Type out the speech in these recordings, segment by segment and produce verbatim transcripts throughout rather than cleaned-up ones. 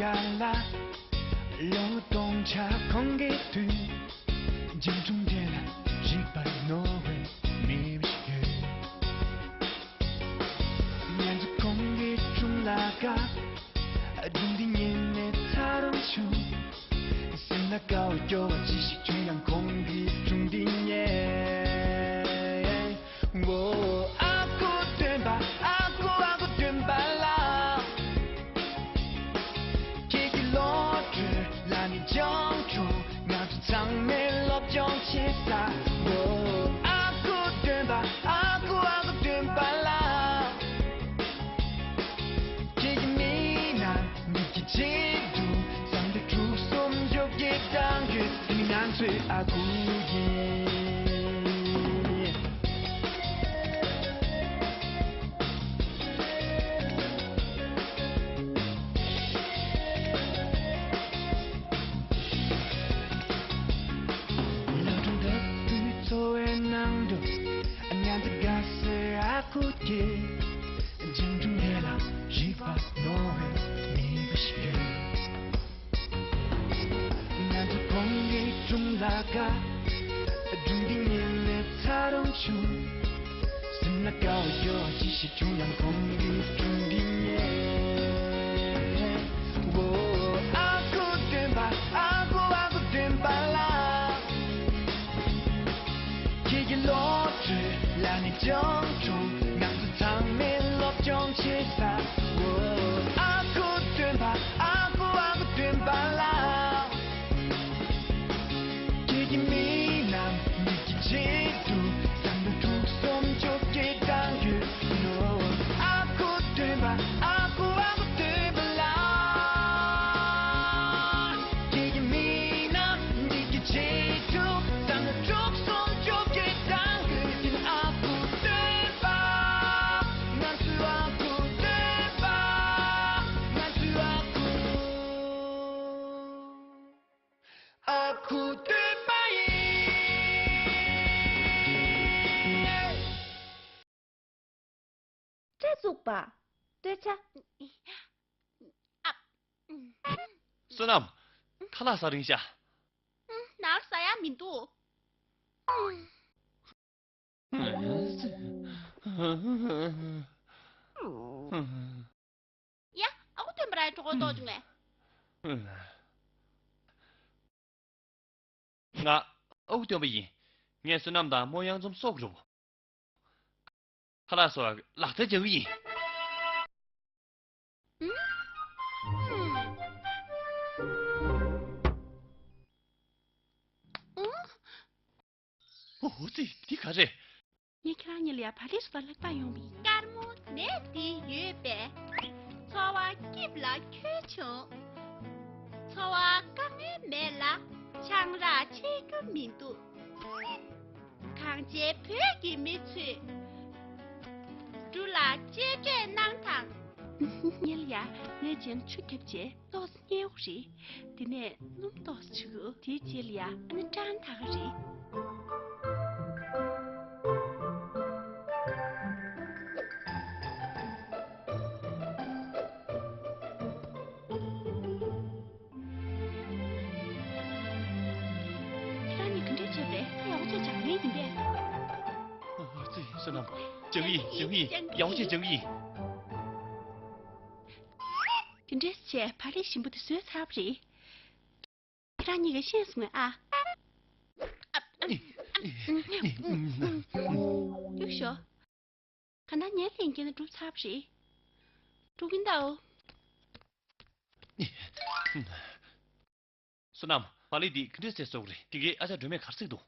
ཡར་ལ་ལོ་སྟོང་ཆ་གོང་གི་དུས། འཇིགས་སྒྲོམ་དེ་ལ་རིག་པ་རྣོ་བའི་མི་ཞིག་ཡོད། ང་ཚོ་གོང་གི་སྒྲུང་ལ་དགའ། སྒྲུང་འདི་ཉན་ནས་ཚ་རུང་བྱུང་། སེམས་ལ་དགའ་བ་སྐྱོ་བ་ཅི་ཞིག་བྱུང་ཡང་གོང་གི་སྒྲུང་འདི་ཉན། ཨ་ཁུ་སྟོན་པ། ཨ་ཁུ་ཨ་ཁུ་སྟོན་པ་ལགས། ཁྱེད་ཀྱི་བློ་གྲོས་ལ་ནི་སྦྱོང་གྲུབ། ང་ཚོ་ཚང་མས་སློབ་སྦྱོང་བྱེད་ས། ཨ་ཁུ་སྟོན་པ། ཨ་ཁུ་ཨ་ཁུ་སྟོན་པ་ལགས། ཁྱེད་ཀྱི་མིག་ནང་མིག་གི་བརྗིད་དུ་བསམ་བློ་དྲུག་གསུམ་བཅོ་བརྒྱད་བཏང་དུས། ང་ཚོའི་ཨ་ཁུ་ཡིན། ལོ་གྲངས་ལྟ་བུའི་འཚོ་བའི་ནང་དུ། ང་ཚོ་དགའ་སའི་ཨ་ཁུ་དེ། འཇིགས་སྒྲོམ་དེ་ལ་རིག་པ་རྣོ་བའི་མི་བུ་ཞིག་ཡོད། ང་ཚོ་གོང་གི་སྒྲུང་ལ་དགའ། སྒྲུང་འདི་ཉན་ནས་ཚ་རུང་བྱུང་། སེམས་ལ་དགའ་བ་སྐྱོ་བ་ཅི་ཞིག་བྱུང་ཡང་གོང་གི་སྒྲུང་འདི་ཉན། ཨ་ཁུ་སྟོན་པ། ཨ་ཁུ་ཨ་ཁུ་སྟོན་པ་ལགས། ཁྱེད་ཀྱི་བློ་གྲོས་ལ་ནི་སྦྱོང་གྲུབ། ང་ཚོ་ཚང་མས་སློབ་སྦྱོང་བྱེད་ས། ཨ་ཁུ་སྟོན་པ། ཨ་ཁུ་ཨ་ཁུ་སྟོན་པ་ལགས། ཁྱེད་ཀྱི་མིག་ནང་མིག་གི་བརྗིད་དུ་བསམ་བློ་དྲུག་གསུམ་བཅོ་བརྒྱད་བཏང་ཡོད་ནོ། ཨ་ཁུ་སྟོན་པ། ཨ་ཁུ་ཨ་ཁུ་སྟོན་པ་ལགས། ཁྱེད་ཀྱི་མིག་ནང་མིག་གི་བརྗིད་དུ་བསམ་བློ་དྲུག་གསུམ་བཅོ་བརྒྱད་བཏང་ཡོད་ཀྱི་ཨ་ཁུ་སྟོན་པ། ང་ཚོའི་ཨ་ཁུ་སྟོན་པ། ང་ཚོའི་ཨ་ཁུ། ཨ་ཁུ་སྟོན་པ་ཡིན། སྤྲེལ་གཟུགས་པ། སྟོད་ཆ། ཨ། བསོད་ནམས། ཁ་ལག་ཟ་རན་ཤག་ནར་ཟ་ཡ་མི་འདུག་ཡ། ཨ་ཁུ་སྟོན་པ་ར་གྲོགས་པོ་ཏོག་ཅུང་ལས། ང་ཨ་ཁུ་སྟོན་པ་ཡིན། ངས་བསོད་ནམས་དང་རྨོ་གཡང་འཛོམས་གསོ་གི་རེད་བོ། ཁ་ལག་བཟོ་བར་ལག་རྩལ་སྦྱང་གི་ཡིན། ཨོ་ཙི། འདི་ག་རེད། ངས་ཁྱེད་རང་གཉིས་ལ་ཡ་བག་ལེབ་བཟོ་ལྟ་ལྷག་པར་ཡོང་བའི་དཀར་མོ་ནད་འདི་ཡོད་པས། འཚོ་བ་སྐྱིད་ལ་འཁྱོལ་བྱུང་། འཚོ་བ་དཀའ་ངལ་མེད་ལ་ཆང་རག་ཆད་རྒྱུ་མི་འདུག་གངས་ཅན་བོད་ཀྱི་མི་ཚོས་འབྲུ་ལ་གཅེས་སྤྲས་གནང་དང་། ཉལ་ཡ། ངས་རྗེས་ཆུ་བརྒྱབ་རྗེས་ཏོག་ཙམ་མཉེ་བོ་རེད། དེ་ནས་སྣུམ་ཏོག་ཙམ་བྱུག་དེའི་རྗེས་ལ་ཡ་ཨ་ནི་སྐྲ་ནག་ག་རེད། ཁྱེད་རང་གཉིས་ག་འདྲས་བྱས་པ་རེད། ད་ཡག་པོ་བྱས་སྦྱང་ཡས་ཡིན་པས། ཨ་ཙི། བསོད་ནམས། སྦྱང་གི་ཡིན། སྦྱང་གི་ཡིན། ཡག་པོ་བྱས་སྦྱང་གི་ཡིན། དེ་འདྲས་བྱས་བག་ལེབ་ཞིམ་པོ་དེ་བཟོས་ཚར་བ་རེད། ཁྱེད་རང་གཉིས་ཀ་ཤེས་སོང་ངས་ཨ། གཡུག་ཞོག་གང་ལྟར་ངས་ལྷན་རྒྱས་ན་གྲུབ་ཚར་བ་རེད། འགྲོ་གིན་གདའ་འོ། བསོད་ནམས། བག་ལེབ་འདི་ག་འདྲས་བྱས་བཟོ་དགོས་རེད། དེ་གའི་ཨ་ཅག་སྒྲོལ་མས་ག་རེ་ཟེར་གྱི་འདུག་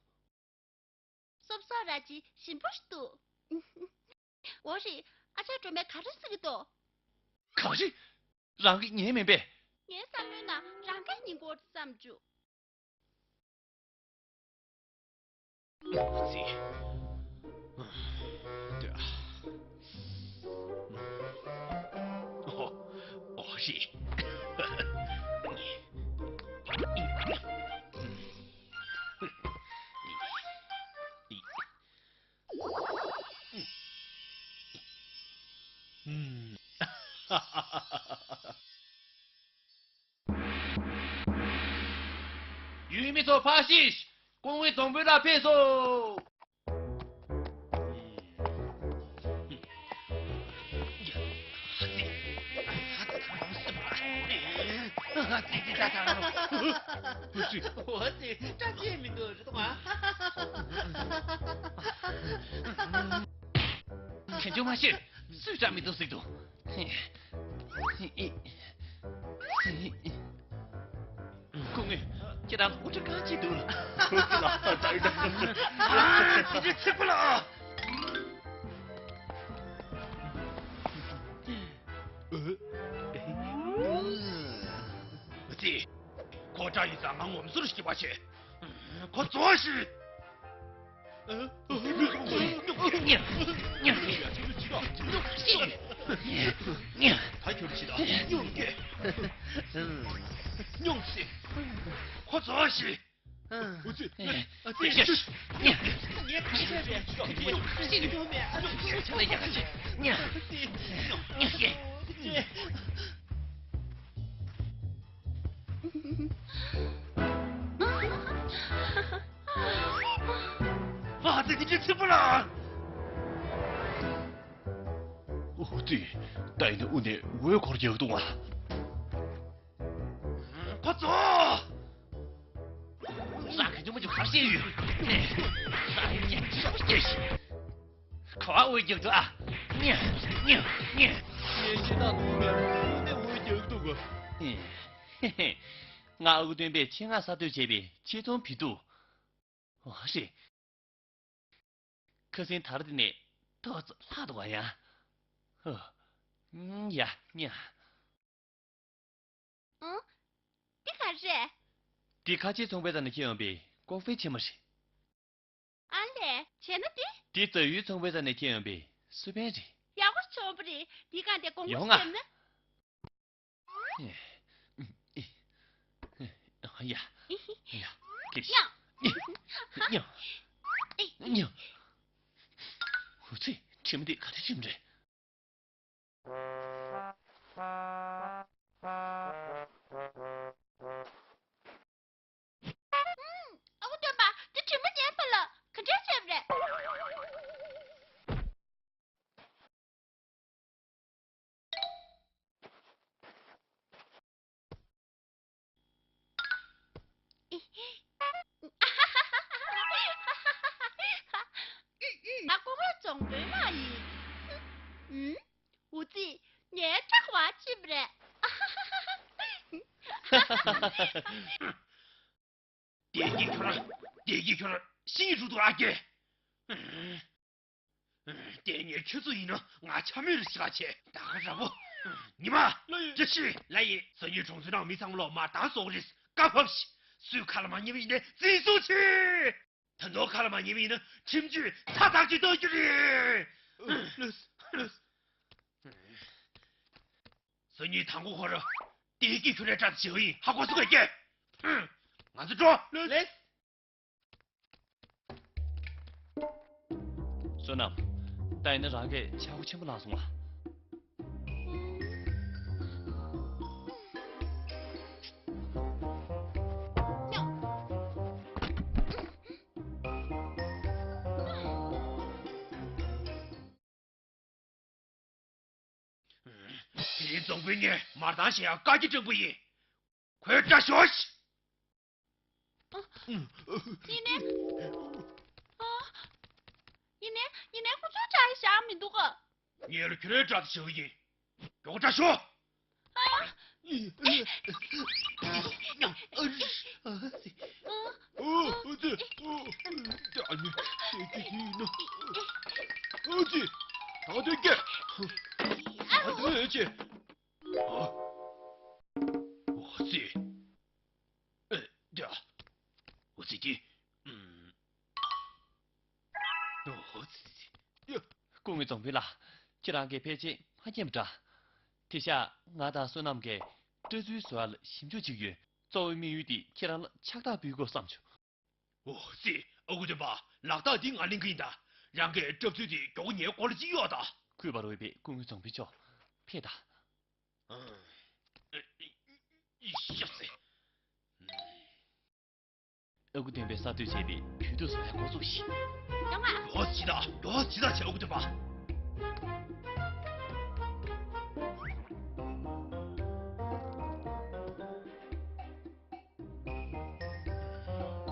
སོབ་སོབ་ར་ཅིག་ཞིམ་པོ་ཞིག་འདུག་འོ་རེད། ཨ་ཅག་སྒྲོལ་མས་ག་རེ་ཟེར་གྱི་འདུག་ག་རེ། རང་གིས་ཉན་མིན་པས། ངའི་བསམ་བློའི་ནང་རང་གིས་ཉན་དགོས་བསམ་བྱུང་། ཙི། ཨོ། ཨོ་ཤི། ཕེབས་སོང་ཕ་ཤིས། སྐུ་ངོ་རྫོང་དཔོན་ལགས་ཕེབས་སོང་། འོ་ཙི། བཀྲ་ཤིས་མི་འདུག་རེད་དོ། ཁྱེད་ཚོ་མ་ཤེས། སུས་བཀྲ་མི་འདུག་ཟེར་འདུག་སྐུ་ངོ། ཁྱེད་རང་དབུ་སྐྲ་གང་ཅི་འདུག་ལ། ཨ་ཙི་ཙི་ཚིག་པ་ལ། ཨ་ཙི། ཁོ་སྐྲ་ཡིན་ཙང་ང་ངོམ་སོར་ཞིག་པ་བྱེད། ཁོ་ཚོ་ཞིག་ཉོག་ཉོག་ཉོག་ཉོག་ཉོག་ཉོག་ཉོག་ཉོག་ཉོག་ཉོག་ཉོག་ཉོག་ཉོག་ཉོག་ཉོག་ཉོག་ཉོག་ཉོག་ཉོག་ཁོ་ཚོ་ཞིག་འོ་ཙི། ཨ་ཙི། ཉོག་ཉོག་ཉོག་ཉོག་ཉོག་ཨ་ཙི། དེ་འདྲའི་ཚིག་པ་ལ། འོ་ཙི། ད་ཡིན་ན་དབུ་ནས་འོད་འཁོར་རྒྱག་འདུག་ང་། ཁོ་ཚོ། ས་ཁ་ཉུང་མ་ཅུ་གར་ཤེས་ཡོད། ས་ཡིན་ཉག་ཅི་ཞིག་སྐྱེ་ཞིག་ཁོ་འོད་རྒྱག་འདུག་ཨ། ཉ་ཉ་ཉ། ངས་ཤེས་ཐག་ཐུག་པའི་དབུ་ནས་འོད་རྒྱག་འདུག་ག་ཧེ་ཧེ། ང་ཨ་ཁུ་སྟོན་པས་ཆེད་མངགས་གསར་གཏོད་བྱས་པའི་ཆེད་ཚོང་བི་དུ། འོ་རེད། ཁ་སང་དར་དེ་ནས་ཏོག་ཙམ་ལྷག་འདུག་ག་ཡ། ཧོ། ཡ་ཉ། ཨང་། འདི་ག་རེད། འདི་ཁ་ཆེའི་ཚོང་པའི་རྩ་ནས་ཁྱེར་ཡོང་པའི་ཀོ་ཧྥེ་ཆེན་མོ་རེད། ཨ་ལས། བྱས་ན་འདི། འདི་རྫ་ཡུལ་ཚོང་པའི་རྩ་ནས་ཁྱེར་ཡོང་པའི་སུ་པན་རེད། ཡག་པོ་བྱུང་བ་རེད། འདི་གང་དེ་གོང་ཡོང་ང་། བཤད་ན། ཡ། ཡ། ཡ། ཡ། ཉ། ཉ། ཉ། འོ་ཙི། དྲི་མ་འདི་ག་འདྲ་དྲི་མ་རེད། ཨ་ཁུ་སྟོན་པ། འདི་དྲི་མ་ཉན་པ་ལ་ག་འདྲ་བྱས་པ་རེད། ང་ཀོ་ཧྥེ་རྫོང་དཔོན་ལགས་ཡིན། ཨུམ། འོ་ཙི། ངའི་སྐྲ་བ་ཅིབ་རེད། བདེ་སྐྱིད་ཁྱོད་རང་། བདེ་སྐྱིད་ཁྱོད་རང་ཤི་ཉིན་འགྲོ་འདུག་ཨ་ཀེ། དེ་ནས་ཁྱོད་ཚོ་ཡིན་ན་ང་ཆ་མེད་རུ་ཤི་ག་བྱེད། ད་ག་ར་བོ། ཉི་མ། ལོས་ཡིན། བཀྲ་ཤིས། ལོས་ཡིན། སང་ཉིན་གྲོང་ཚོའི་ནང་མི་ཚང་མ་ལོ་མར་དང་སོགས་རེད། བཀའ་ཕབ་ཤིག་སུས་ཁ་ལ་མ་ཉན་པ་ཡིན་ནའི་འཛིན་བཟུང་བྱེད། ད་ནོར་ཁ་ལ་མ་ཉན་པ་ཡིན་ན་ཁྲིམས་གཅོད་ཚ་ཐག་ཆོད་གཏོང་རྒྱུ་རེད། ལོས། ལོས། སང་ཉིན་དང་པོ་ཁོ་ར་བདེ་སྐྱིད་ཁྱོད་རའི་སྐྲ་དེ་བྱེད་ཡིན། ཧ་གོ་སོང་ངས་ཀྱེ། ང་ཚོ་འགྲོ། ལོས། བསོད་ནམས། ད་ཡིན་ན་རང་གིས་ཆག་སྒོ་ཆེན་པོ་བསླངས་སོང་ང་། དེ་རིང་རྫོང་དཔོན་ངས་མར་དང་བཤད་ཡག་བཀའ་རྒྱ་སྤྲང་པོ་ཡིན། ཁོའི་སྐྲ་ཤོར་ཤིག་ཡིན་ནའི། ཨ། ཡིན་ནའི། ཡིན་ནའི་ཁོ་ཚོའི་སྐྲ་བཞག་མི་འདུག་ག་ངས་ལ་ཁྱོད་རའི་སྐྲ་དེ་བཞག་གི་ཡིན། མགྱོགས་སྐྲ་ཤོར། ཨ། ཨ་ཙི། ཨ་ཙི། ཨ་ཙི། ཨ་ཙི། ཨ་ཙི། ད་དེ་སྐད། ཨ་ཙི། ཨ་ཙི། ཨ་ཙི། ཨ་ཙི། ཨ་ཙི། ཨ་ཙི། ཨ་ཙི། ཨ་ཙི། ཡ། སྐུ་ངོ་རྫོང་དཔོན་ལགས། ཁྱེད་རང་གིས་ཕལ་ཆེར་མ་མཁྱེན་པ་འདྲ། དེ་ཤག་ང་དང་བསོད་ནམས་ཀྱིས་སྐྲ་ཚུལ་བཟོ་ཡག་ལ་ཞིབ་འཇུག་བྱེད་ཀྱི་ཡོད། གཙོ་བོའི་དམིགས་ཡུལ་དེ་ཁྱེད་རང་ལ་ཕྱག་རྟགས་འབུལ་དགོས་བསམ་བྱུང་། འོ་ཙི། ཨ་ཁུ་སྟོན་པ། ལག་རྟགས་འདི་ང་ལེན་གྱི་ཡིན་ད། རང་གིས་སྐྲ་ཚུལ་དེ་མགྱོགས་པོ་ངའི་མགོ་ལ་གཅིག་གཡོགས་དང་། གུས་པར་འོས་པའི་སྐུ་ངོ་རྫོང་དཔོན་མཆོག་ཕེབས་དང་། ཨ། ཤོག་ཟེར། ཨ་ཁུ་སྟོན་པས་གསར་གཏོད་བྱས་པའི་གྱོད་དུ་བཟོ་ཡག་འགོ་བཙུགས་ཤིག་ཡོང་ང་། ཡོ་ཇི་ད། ཡོ་ཇི་ད་བྱས། ཨ་ཁུ་སྟོན་པ།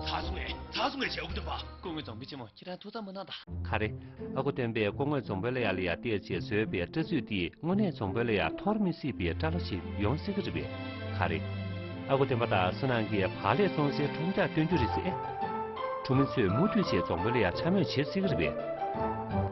ཚར་སོང་ངས། ཚར་སོང་ངས་བྱས། ཨ་ཁུ་སྟོན་པ། སྐུ་ངོ་རྫོང་དཔོན་ཆེན་མོ། ཁྱེད་རང་ཐུགས་འཚབ་མ་གནང་དང་། ག་རེ། ཨ་ཁུ་སྟོན་པས་སྐུ་ངོ་རྫོང་དཔོན་ལ་ཡ་ལ་ཡ་བལྟས་བྱས་བཟོས་པའི་སྐྲ་ཚིགས་འདིས་དངོས་གནས་རྫོང་དཔོན་ལ་ཡ་འཐོར་མི་སྲིད་པའི་སྐྲ་ལོ་ཞིག་ཡོང་སྲིད་ཀྱི་རེད་པས། ག་རེ། ཨ་ཁུ་སྟོན་པ་དང་བསོད་ནམས་ཀྱིས་བག་ལེབ་བཙོང་སའི་ཁྲོམ་རྒྱག་སྟོན་རྒྱུ་རེད་ཟེར། ཁྲོམ་མི་ཚོས་མུ་མཐུད་བྱས་རྫོང་དཔོན་ལ་ཡ་འཕྱ་སྨོད་བྱེད་སྲིད་ཀྱི་རེད་པས།